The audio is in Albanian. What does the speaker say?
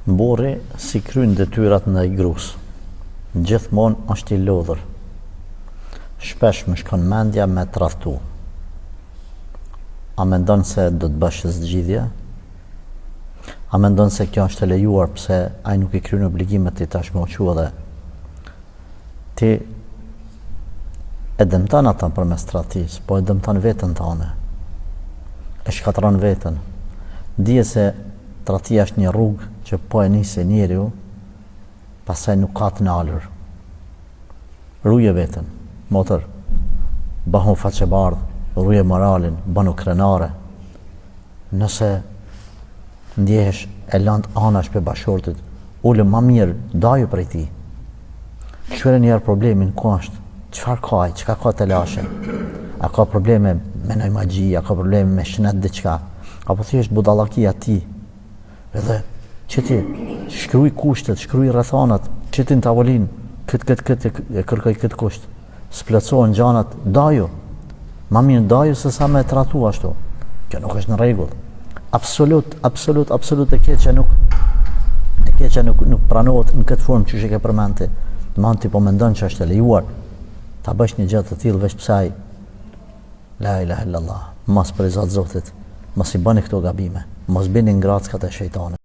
Burri s'i kryen detyrat ndaj grus. Gjithmonë është i lodhur. Shpesh më shkon mendja me tradhtu. A mendon se do të bësh zgjidhje? A mendon se kjo është e lejuar pse ai nuk i kryen obligimet ti tash me u çu edhe ti e dëmton ata përmes tradhtisë, po e dëmton veten tane. E shkatërron veten. Dije se tradhtia është një rrugë që po e nisi njeriu, pastaj nuk ka të nalur. Ruje veten, motër, bëhu faqebardhë, ruje moralin, bënu krenare. Nëse ndjehesh e lanë anash prej bashkëshortit, ulu ma mirë, daju prej tij. Kqyre njëherë problemin, ku është, çfarë ka ai, çka ka telashe, a ka probleme me naj magji, a ka probleme me shnet diçka, apo thjesht budallakia e tij, edhe qiti, shkruj kushtet, shkruj rrethanat, qiti në tavolinë, këtë, këtë, këtë, e kërkoj këtë kusht, s'plotësohen gjanat, daju. Ma mirë daju se sa me tradhtu ashtu. Kjo nuk është në rregull. Absolut, absolut, absolut e keqja nuk e keqja nuk nuk pranohet në këtë formë që e ke përmend ti. Domethënë ti po mendon që është e lejuar ta bësh një gjë të tillë veç pse ai La ilaha illallah. Mos për Zot Zotit, mos i bëni këto gabime. Mos bini në grackat e shejtanit.